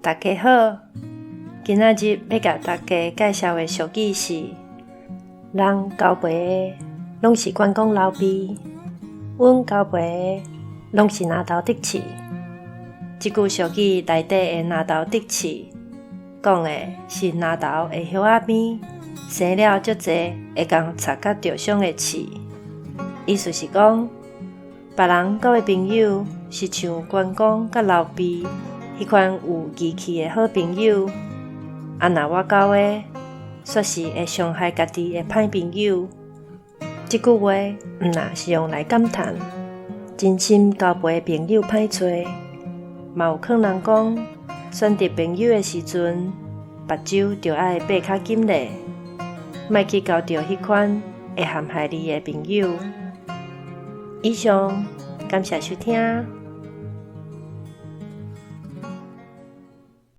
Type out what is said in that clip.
大家好，今仔日欲共大家介紹的俗語是：人交陪的攏是關公劉備，阮交陪的攏是林頭竹刺。這句俗語內底的林頭竹刺，講的是林頭的葉仔邊生了足濟會共插甲著傷的刺。意思是講，別人交的朋友是像關公佮劉備彼款有義氣的好朋友，啊若我交的，煞是會傷害家己的歹朋友。這句話毋但是用來感嘆真心交陪的朋友歹揣，嘛有可能講選擇朋友的時陣，目睭著愛擘較緊咧，莫去交著彼款會陷害你的朋友。以上，感謝收聽。